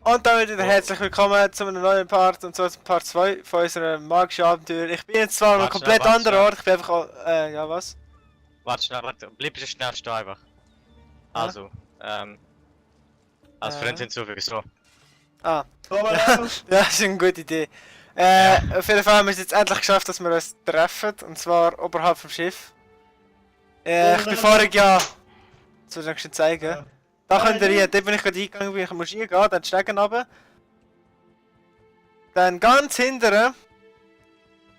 Und damit wieder herzlich willkommen zu einem neuen Part, und zwar zum Part 2 von unserem magischen Abenteuer. Ich bin jetzt zwar an einem komplett anderen Ort, ich bin einfach ja was? Warte schnell, warte, bleib schnell stehen einfach. Also, als Freund hinzufügen, so. Ah. Ja, das ist eine gute Idee. Auf jeden Fall haben wir es jetzt endlich geschafft, dass wir uns treffen, und zwar oberhalb vom Schiff. Ich bin vorhin ja... Das soll ich schon zeigen. Ja. Da könnt ihr rein, dort bin ich gerade eingegangen, ich muss reingehen, dann die Stegen runter. Dann ganz hinten.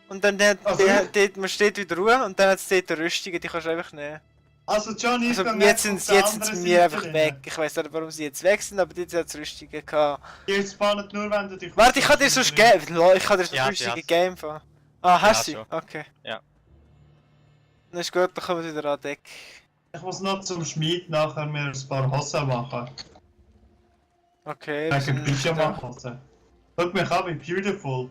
Und dann dort man steht wieder Ruhe und dann hat es dort eine Rüstung, die kannst du einfach nehmen. Also Johnny, Also jetzt sind sie mir einfach weg. Ich weiß nicht, warum sie jetzt weg sind, aber dort hat es Rüstungen gehabt. Die spawnen nur, wenn du dich... Warte, ich kann dir sonst geben. Ich kann dir sonst Ja, Rüstungen ja. geben. Ah, hast du Ja, sie? Okay. Ja. Dann ist gut, dann kommen wir wieder an Deck. Ich muss noch zum Schmied nachher mir ein paar Hosen machen. Okay. Ich habe Pyjama-Hosen. Schau mich an, wie beautiful.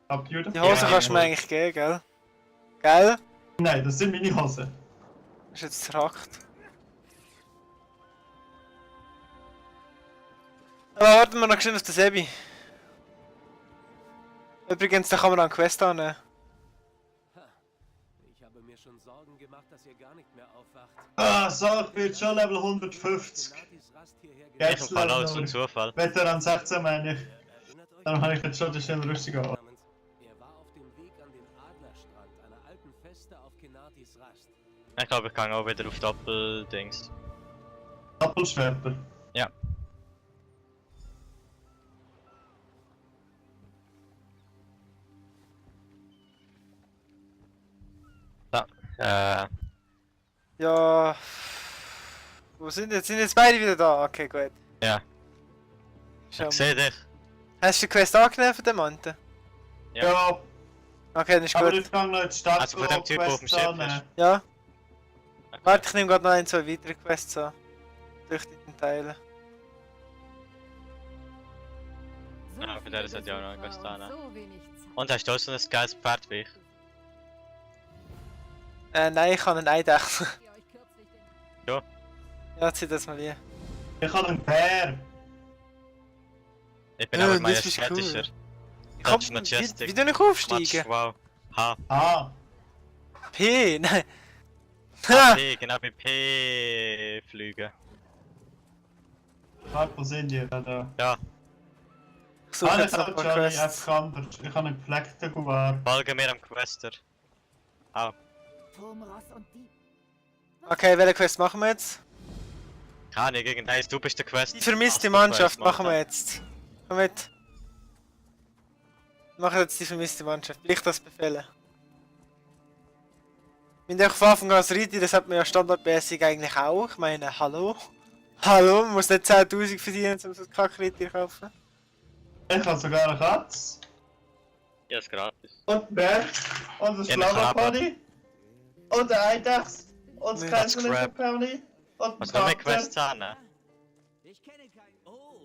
Ah, beautiful. Die Hose Ja, kannst du mir ja. eigentlich geben, gell? Gell? Nein, das sind meine Hosen. Ist jetzt zerhackt. Aber warten wir noch schnell auf den Sebi. Übrigens, da kann man noch eine Quest annehmen. Ich habe mir schon Sorgen gemacht, dass ihr gar nicht mehr aufwacht. Ah, so, ich bin jetzt schon Level 150. Genatis Rast hierher Ja. Ich fall aus zum Zufall. Veteran 16 meine ich. Erinnert euch Dann habe ich jetzt schon die schnelle Rüstung an. Er war auf dem Weg an den Adlerstrand, einer alten Feste auf Genatis Rast. Ich glaube, ich kann auch wieder auf Doppeldings. Doppelschwerter. Ja. So, Ja. Wo sind jetzt? Sind jetzt beide wieder da? Okay, gut. ja. Schau Ich mal. seh dich. Hast du die Quest angenommen von dem Manten? Ja. Ja, Okay, dann ist aber gut. ich gehe noch in die Stadt. Also von dem Typ, der auf dem Quests Schiff annehmen. ist. Ja. Warte, ich nehme gerade noch ein, zwei weitere Quests an. Durch die Teile. Ja, für den hat ja auch noch ein Gastana. So wenig Zeit. Und hast du auch so ein geiles Pferd wie ich? Nein, ich kann einen Eidechsen. Habt ihr euch kürzlich den Ja, zieh das mal hier. Ich habe einen Bär. Ich bin Ja, aber das ist majestätischer. Ich Komm, bin majestic. wie du nicht aufsteigen? Wow. H. Ah, P, nein. P, genau wie P fliegen. wo sind die da? Ja, Ich suche Ich jetzt noch habe ein paar Johnny Quests. einfach anders. Ich habe einen gefleckten Kuvert. folge mir am Quester. Turmross und Dieb. Okay, welche Quest machen wir jetzt? Keine Ahnung, irgendeins, du bist der Quest. Die vermisste Master Mannschaft Quest, machen wir Mann. jetzt. Komm mit. Wir machen jetzt die vermisste Mannschaft. Will ich das befehlen? Wir sind auch von Anfang an als Reiter, das hat man ja standardmäßig eigentlich auch. Ich meine, hallo? Hallo, man muss nicht 10.000 verdienen, um so ein Kackreiter zu kaufen. Ich habe sogar eine Katze. Ja, ist gratis. Und einen Bär. Und ein Ja, eine Krabbe. Schlauberpony. Und ein Eidechs. Und Nee, ein das Känzchen-Pony. Und Was ein noch mehr Katze. Quests an? Ich kenne keinen. Oh,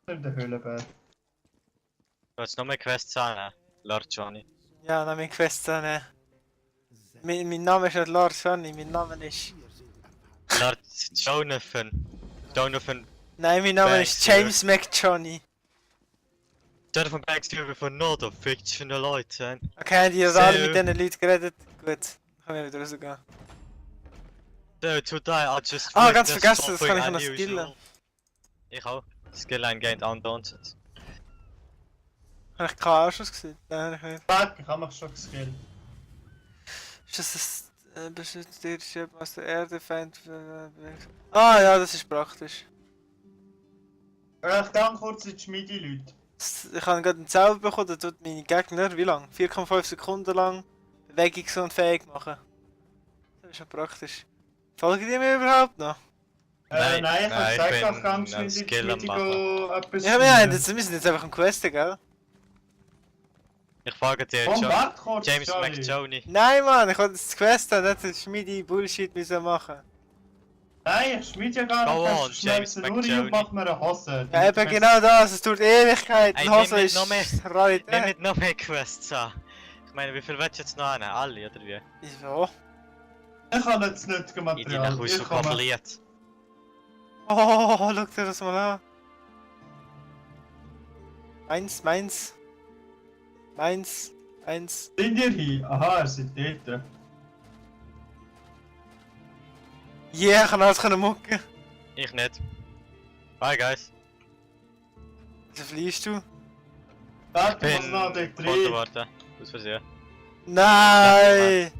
der In der Höhlenbär. Du hast noch mehr Quests an, Lord Johnny. Ja, dann meine Quest annehmen. Mein Name ist nicht Lars Johnny, mein Name ist... Lord Jonathan. Jonathan. Nein, mein Name Banks, ist James McJohnny. Jonathan Banks, die von Nord of fictional Leute. Okay, haben die So. alle mit diesen Leuten geredet? Gut, dann können wir wieder rausgehen. So, today I just Ah, ganz witnessed vergessen, das kann ich something noch unusual. skillen. Ich auch. Skill eingained undaunted. Habe ich keinen Ausschuss gesehen? Nein, ich nicht. Fuck, ich habe mich schon geskillt. Ist das ein beschützter Schiff aus der Erde, Feind... Ah ja, das ist praktisch. Ich gehe kurz in die Schmiede, Leute. Ich habe gerade einen Zauber bekommen, der tut meine Gegner, wie lang? 4,5 Sekunden lang bewegungsunfähig machen. Das ist schon praktisch. Folgen die mir überhaupt noch? Nein, Nein, ich habe nein, gesagt, ich ich bin kann schnell ein in die Skill am Schmiede gehen, etwas Ja, wir müssen jetzt einfach am Questen, gell? Ich frage dir, Komm, warte kurz, James Johnny. McJoney. Nein, Mann, ich wollte das Questen, nicht das Schmiede Bullshit müssen machen. Nein, ich schmiede ja gar Go nicht. on, Ich schmelze James nur rein und McJoney. mach mir eine Hose. Ja, eben genau das, es tut Ewigkeiten, Ey, Hose nimm nicht ist noch mehr. Nimm Rarität. nicht noch mehr Quests an. Ich meine, wie viel willst du jetzt noch an? Alle, oder wie? Wieso? Ich habe jetzt nicht Ich die Material. nach Hause Ich komme. kabeliert. Oh, schau dir das mal an. Meins. Sind ihr hier? Aha, er seid dort. Yeah, ich kann alles mucken. Ich nicht. Bye, guys. Wieso fliehst du? Warte, ich Bin muss noch dort Foto rein. warten. Aus Versehen. Nein!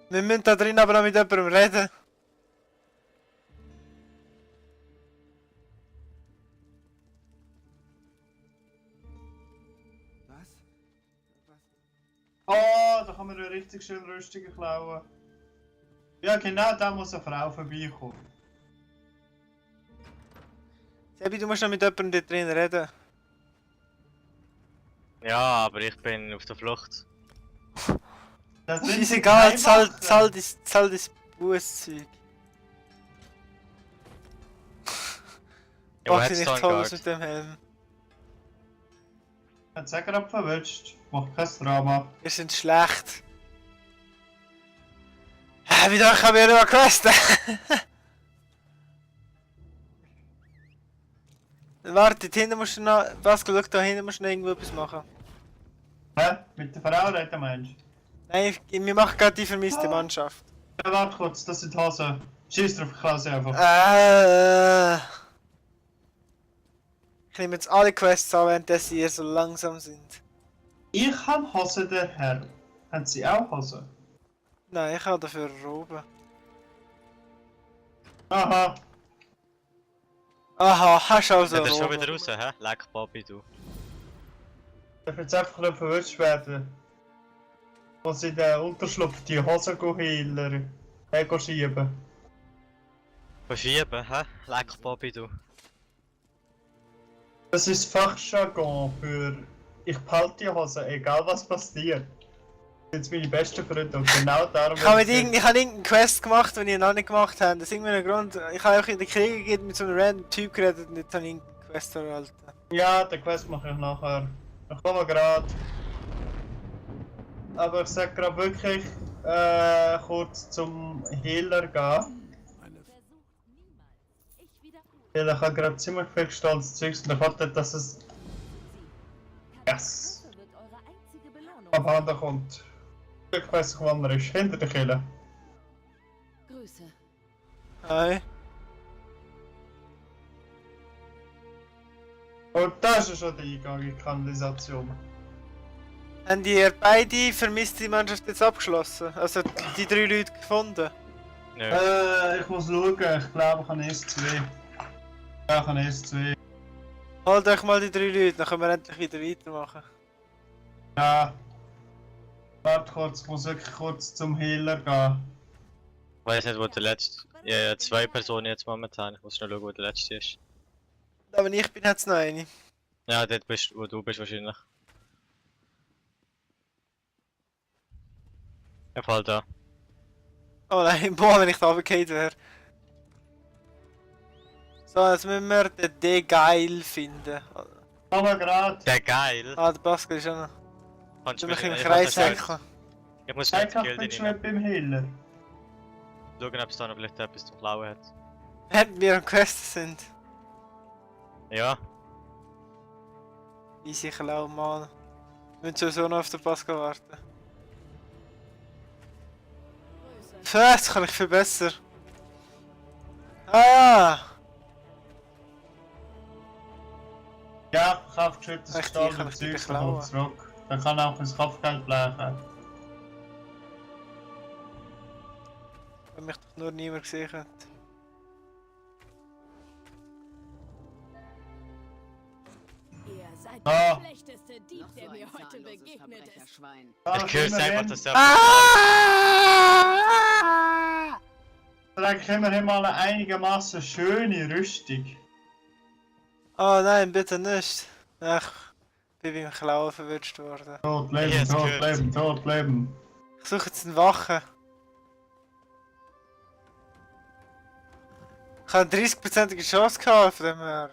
Wir müssen da drin aber noch mit jemandem reden. Was? Was? Oh, da kann man eine richtig schön Rüstung klauen. Ja, genau, da muss eine Frau vorbeikommen. Sebi, du musst noch mit jemandem dort drin reden. Ja, aber ich bin auf der Flucht. Das Ist sind uns sie egal, drei zahl Wachen. das Bußzeug. Ja, wo Mach hat's dich da nicht einen toll aus Guard? mit dem Helm. Hat's auch gerade verwünscht. Macht kein Drama. Wir sind schlecht. Wieder kann ich wieder questen. Warte, hinten musst du noch. Pascal, schau, da hinten musst du noch irgendwo etwas machen. Hä? Mit der Frau reden, Mensch? Nein, wir machen gerade die vermisste Mannschaft. Ja, warte kurz, das sind Hosen. Schieß drauf, ich kann sie einfach. Ich nehme jetzt alle Quests an, während ihr so langsam sind. Ich habe Hosen, der Herr. Haben Sie auch Hosen? Nein, ich habe dafür Robe. Aha. Aha, hast du also Ja, der ist schon Robe. wieder raus, hä? Leck Bobby, du. Ich will jetzt einfach nicht verwünscht werden. Wo sie den Unterschlupf die Hosen schieben. Verschieben, hä? Leck Bobby, du. Das ist Fachjargon für ich behalte die Hose, egal was passiert. Das sind meine besten Freunde und genau darum... Ich habe irgendeinen Quest gemacht, den ich noch nicht gemacht habe. Das ist irgendwie ein Grund. Ich habe auch in der Kriege mit so einem random Typ geredet und jetzt habe ich irgendeinen Quest erhalten. Ja, den Quest mache ich nachher. Ich komme gerade. Aber ich sag gerade wirklich kurz zum Healer gehen. Meine Versucht niemals. Ich wiederhole. Weil ich habe gerade ziemlich viel gestanztes Zeugs und ich hoffe, dass es Yes. Katastrophe wird eure einzige Belohnung am sein. Handen kommt. Ich weiss nicht, wann er ist. Hinter der Kille. Grüße. Hi. Und da ist ja schon der Eingang in die Kanalisation. Haben die beide vermisste Mannschaft jetzt abgeschlossen? Also die 3 Leute gefunden? Nö. Ich muss schauen. Ich glaube, ich habe erst 2. Ja, ich habe erst 2. Holt euch mal die 3 Leute, dann können wir endlich wieder weitermachen. Ja. Warte kurz, ich muss wirklich kurz zum Healer gehen. Ich weiß nicht, wo der letzte. Ja, 2 Personen jetzt momentan. Ich muss noch schauen, wo der letzte ist. Aber wenn ich bin, hat es noch eine. Ja, dort bist wo du bist wahrscheinlich. Er fällt da. Oh nein, boah, wenn ich da runtergefallen wäre. So, jetzt müssen wir den D-Geil finden. Aber gerade. Der geil! Ah, der Pascal ist auch noch. Kannst Du du mich im ich Kreis muss noch schnell- senken. Ich muss schnell Einfach die bin Gilde schon rein. beim Healer. Schauen, ob es da noch vielleicht etwas zum Klauen hat. Hätten wir am Quest sind. Ja, Easy Klau, Mann. Wir müssen sowieso noch auf den Pascal warten. Grüße. Pff, jetzt kann ich viel besser. Ah ja! Ja, ich habe geschüttet, Echt, Stahl die kann und ich bitte Zeugs noch klauen. zurück. Dann kann auch ins Kopfgeld bleiben. Weil mich doch nur niemand gesehen hat. Ihr seid Ah. der schlechteste Dieb, Noch so der ein mir heute zahnloses begegnet ist. Verbrecherschwein. ich küsse einfach, dass der. Ah! Das ist eigentlich immerhin mal eine einigermaßen schöne Rüstung. Oh nein, bitte nicht. Ach, bin beim Klauen verwünscht worden. Tot leben, Yes, tot gut. leben, tot leben. Ich suche jetzt einen Wachen. Ich habe eine 30%ige Chance gehabt, von dem her.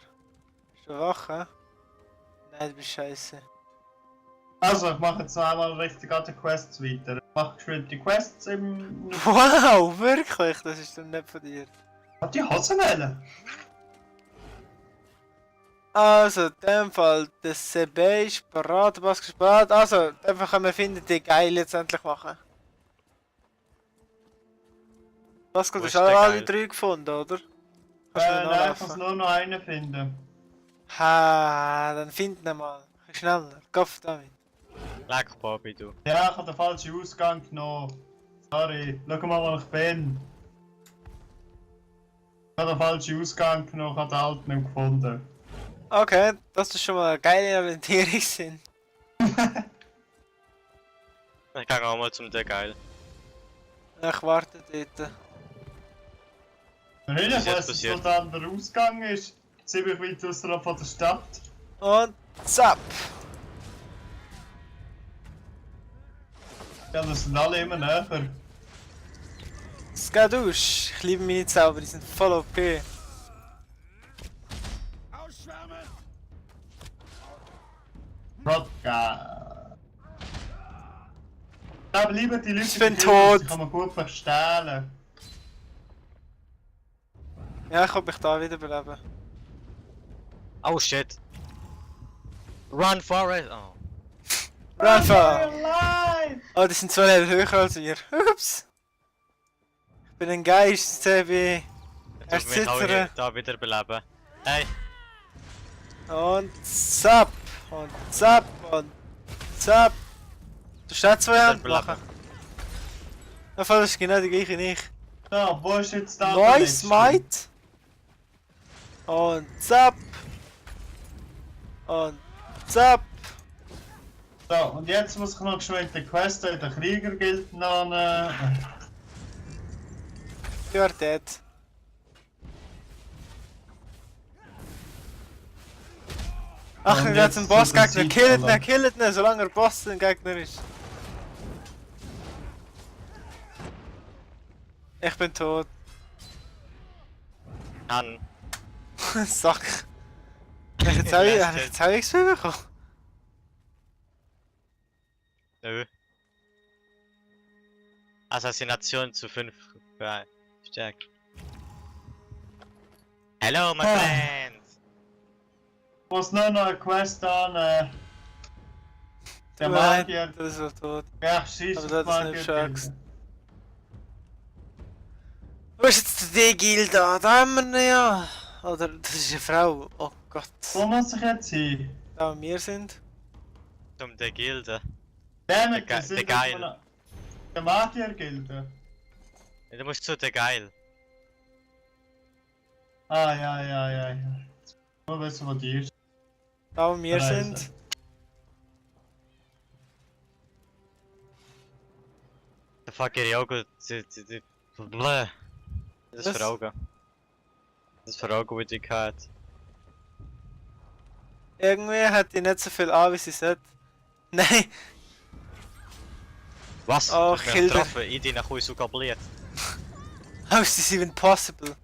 Ist du wach, hä? Nein, du bist scheiße. Also, ich mache jetzt noch einmal richtig an den Quests weiter. Mach geschwind die Quests im... Wow, wirklich? Das ist dann nicht von dir. Hat die Hose wählen? Also, in dem Fall, der CB ist parat, was gespart. Also, einfach können wir finden, die geil jetzt endlich machen. Pascal, Wo du ist hast der alle geil? 3 gefunden, oder? Kannst du Nein, ich muss nachlaufen? nur noch einen finden. Ha, dann find ihn mal. Ein bisschen schneller. Kopf damit. Leck, Bobby, du. Ja, ich habe den falschen Ausgang genommen. Sorry, schau mal, wo ich bin. Ich habe den falschen Ausgang genommen, ich habe den alten nicht gefunden. Okay, das ist schon mal eine geile Orientierungssinn. Ich gehe auch mal zum der geil. Ich warte dort. Wenn ich Was ist jetzt weiss, dass passiert? so der andere Ausgang ist, ziemlich weit außerhalb von der Stadt. Und zapp! Ja, das sind alle immer näher. Skadoosh! Ich liebe meine Zauber, die sind voll OP. Rodka. Aber lieber die Leute, Ich bin die killen, tot. die kann man gut verstehlen. Ja, ich hoffe mich da wiederbeleben. Oh shit. Run, Forest! Oh. Rafa! Alive! Oh, die sind 2 Level höher als wir. Ups! Ich bin ein Geist, CB. Jetzt muss ich mich auch hier da wieder beleben. Hey, Und zapp! Und zapp! Und zapp! Du stehst 2 Hände beleben. machen. Ja, voll, das ist genau die gleiche nicht. So, wo ist jetzt da Nice, der letzte? Might! Und zapp! Und zapp! So, und jetzt muss ich noch geschwind den Quest in der Kriegergild noch... You're dead. Ach, Und wir jetzt sind ein Bossgegner. sind Killt sie ihn, solange er Boss ein Gegner ist. Ich bin tot. Mann. Sack. Jetzt habe ich es bekommen. Nö. Assassination zu 5 verstärkt. Hello, my Ah. friends! Ich muss nur noch eine Quest annehmen. Der Nein, Magier... das ist so tot. Ja, scheiße, Aber das ist nicht Magier. Sharks. Wo ist jetzt der Gilda? Da haben wir ihn ja. Oder, das ist eine Frau. Oh Gott. Wo muss ich jetzt hin? Da wir sind. Zum der Gilde. Der mit Der der Ge- der Geil. Silber- Der Magiergilde. Ja, du musst zu der Geil. Ah, ja. Nur wissen, wo die ist. Da wo wir Reise. sind. Der fucking Augen. Bläh. Das ist Was? für Augen. Das ist für Augen, wie die hat. Irgendwie hat die nicht so viel an, wie sie sollte. Nein! Was? Oh, Du hast mich Kilder. getroffen, ich die nach Hause kabliert. How is this even possible?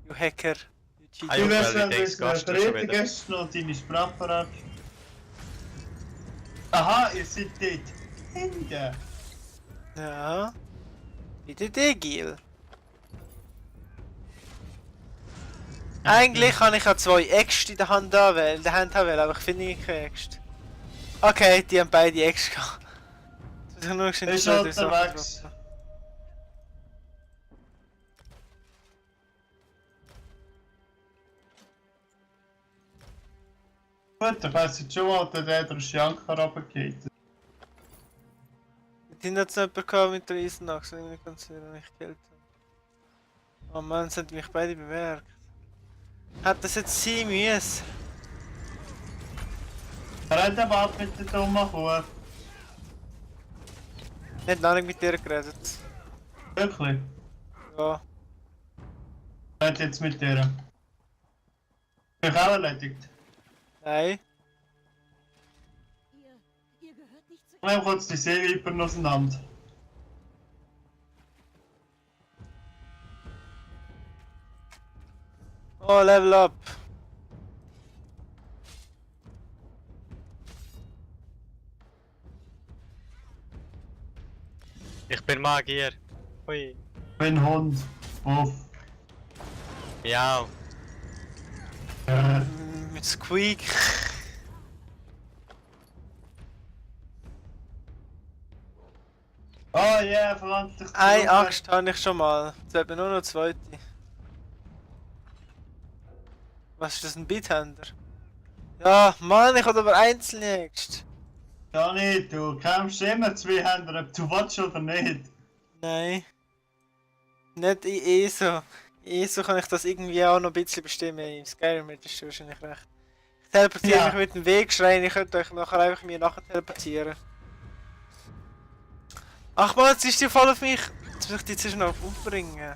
You hacker. You cheater. Ah, Du ja, wirst weil dann ich wissen, wer Gast ist schon Frieden wieder. gestern und deine Sprachverrat. Aha, ihr seid dort hinten. Ja. Bitte der Gil. Eigentlich kann ich ja 2 Äxte in der Hand anwählen, aber ich finde keine Äxte. Okay, die haben beide Äxte gehabt. Jetzt muss ich nur schnell Ist schnell durch unterwegs. Sachen Gut, ich weiss jetzt schon, wo der durch Shankar runtergeht. Die haben jetzt noch jemanden gehabt mit der Eisenachse, ich bin nicht ganz sicher, wenn ich Geld habe. Oh Mann, sie haben mich beide bemerkt. Hat das jetzt sein müssen? Red aber ab mit der dummen Kuh. Nicht noch nicht mit dir geredet. Wirklich? Ja. Red jetzt mit dir. Bin ich auch erledigt? Nein. Ihr gehört nicht zu... Nehmen kurz die Seeviper auseinander. Oh, Level up. bin Magier. Hui. Ich bin Hund. Uff. Miau. Mit Squeak. Oh yeah, verlangt dich Eine Axt habe ich schon mal. Jetzt hat mir nur noch eine zweite. Was ist das, ein Beathänder? Ja, Mann, ich habe aber einzelne Axt. Ja nicht, du kämpfst immer zwei Hände, ob du willst oder nicht. Nein. Nicht in ESO. In ESO kann ich das irgendwie auch noch ein bisschen bestimmen. In Skyrim hättest du wahrscheinlich recht. Ich teleportiere Ja. mich mit dem Weg schreien, ich könnte euch nachher einfach mir nachher teleportieren. Ach man, jetzt ist die voll auf mich. Jetzt muss ich die zuerst noch umbringen.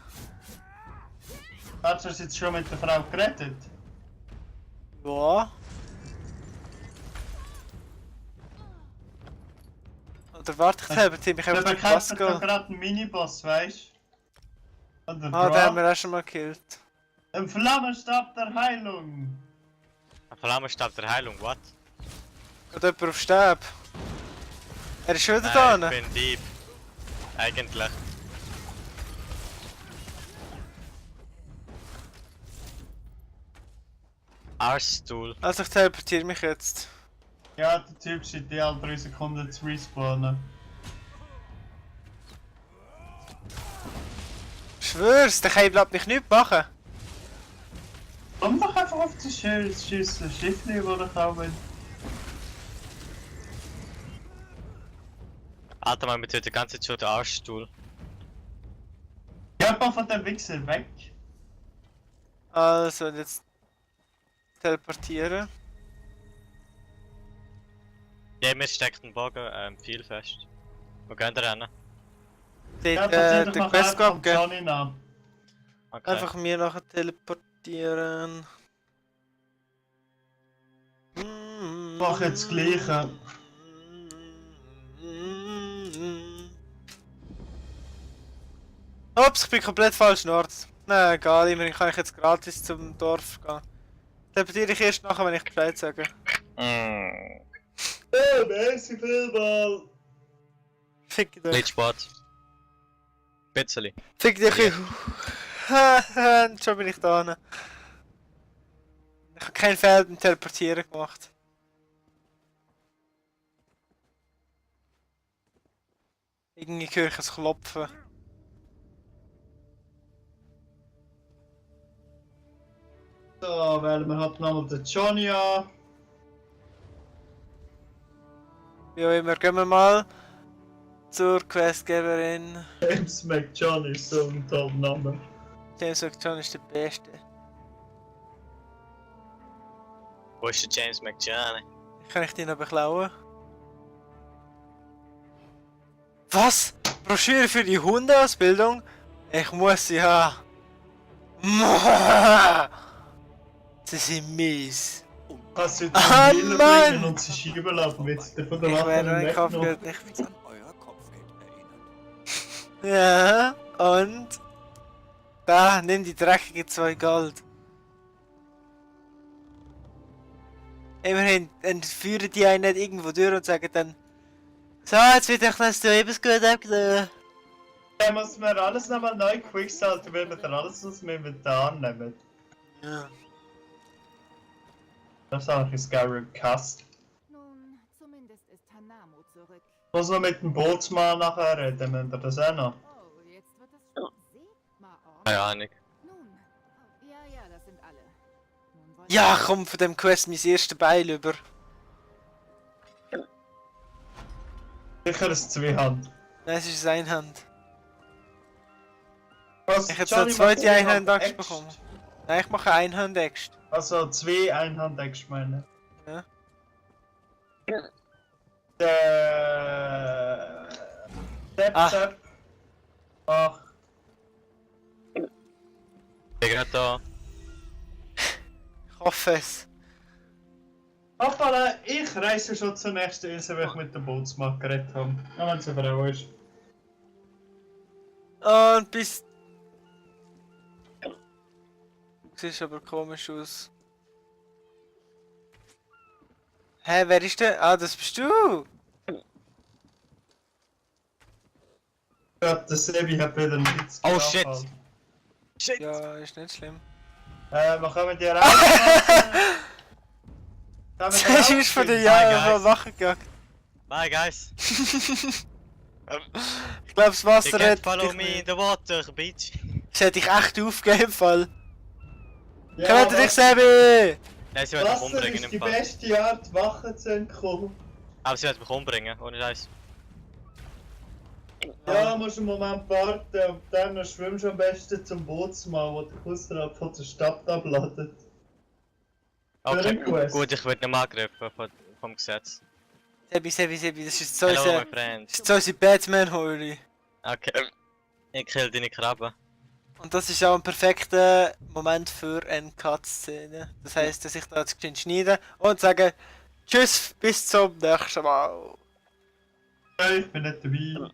Hast du jetzt schon mit der Frau geredet? Ja. Oder warte, ich teleportiere mich Wir einfach zu bekämpfen doch Pascal. gerade einen Miniboss, weißt du? Und der Ah, den haben Bra. wir auch schon mal gekillt. Ein Flammenstab der Heilung. Ein Flammenstab der Heilung, what? Geht jemand auf Stab? Er ist schon wieder Nein, da. ich bin Dieb. Eigentlich. Arschstuhl. Also ich teleportiere mich jetzt. Ja, der Typ scheint die alle 3 Sekunden zu respawnen. Schwör's, der Kai bleibt mich nicht machen. Komm doch einfach auf das Schiessen, Schiffli, wo ich auch bin. Alter, man mit die ganze Zeit schon der Arschstuhl. Geht mal von dem Wichser weg. Also jetzt teleportieren. Ja, mir steckt ein Bogen viel fest. Wir gehen rennen. Dort verzieh doch den noch Quest einfach abgeben. Johnny nach. Okay. Einfach mir nachher teleportieren. Mach jetzt das Gleiche. Ups, ich bin komplett falsch Nord. Na egal, immerhin kann ich jetzt gratis zum Dorf gehen. Teleportiere ich erst nachher, wenn ich Bescheid sage. Mm. Oh, merci vielmal. Fick dich. Blitzsport. Bitzeli. Fick dich. Schon bin ich da. Ich habe keinen Fehler beim Teleportieren gemacht. Irgendwie höre ich es klopfen. So, wählen wir halt nochmal den Johnny an. Wie auch immer, gehen wir mal zur Questgeberin. James McJohnny ist so ein toller Name. James John ist der Beste. Wo ist der James McJohnny? Kann ich die noch beklauen? Was? Broschüre für die Hundeausbildung? Ich muss sie haben. Sie sind mies. Kannst du jetzt Ah, in die Mann! bringen und sie schieben lassen, mit der von der Ich Waffe werde mein weggenommen. Kopfgeld nicht. An euer Kopfgeld erinnert. Ja, und? Da, nimm die dreckige 2 Gold. Immerhin entführen die einen nicht irgendwo durch und sagen dann: So, jetzt wird euch das Lebensgut abgenommen. Dann muss man alles nochmal neu quicksalten, weil wir dann alles aus dem Inventar nehmen. Ja. Das habe ich in Skyrim gehasst. Nun, zumindest ist Hanamo zurück. Ich muss noch mit dem Bootsmann nachher reden, müsst ihr das auch noch? Oh, jetzt wird es schon. Seht mal, Orm. Keine Ahnung. Nun, ja, das sind alle. Nun wollen Ja, komm von dem Quest mein erstes Beil über. Sicher ein Zweihand. Nein, es ist eine Einhand. Was, Ich hätte Johnny, so eine zweite mach Einhand-Axt Axt? bekommen. Nein, ich mache eine Einhand-Axt. Also 2 Einhand-Axt meine. Ja. Step, Ah. Step. Ach, Ich bin gerade da. Ich hoffe es. Hoppala, ich reise schon zur nächsten Insel, weil ich mit dem Bootsmann geredet habe. Ja, wenn es eine Frau ist. Und bis... Du siehst aber komisch aus. Hä, wer ist der? Ah, das bist du! Ja, der Sebi hat wieder nichts Oh, gemacht. shit. Halt. Shit! Ja, ist nicht schlimm. Wir können dir rausmachen. Das ist von den Hi, Jahren guys. lachen gegangen. Bye guys! Ich glaube, das You Wasser can't hat follow dich me in nicht. the water, bitch! Das hätte ich echt aufgegeben im Fall. Ja, Könnt ihr dich, Sebi! Nein, sie werden mich Wasser umbringen ist die im Fall. beste Art, Wachen zu entkommen. Aber sie werden mich umbringen, ohne Scheiß. Ja, musst einen Moment warten und dann schwimmst du am besten zum Bootsmann, wo der Kuster von der Stadt abladet. Okay, Request. gut, ich werde nicht mehr angegriffen vom Gesetz. Sebi, das ist so Hello, unser... my friends. Das ist so unsere Batman-Hole. Okay. Ich kill deine Krabben. Und das ist auch ein perfekter Moment für eine Cut-Szene. Das heisst, dass ich da jetzt schneiden und sage Tschüss, bis zum nächsten Mal. Nein, ich bin nicht dabei.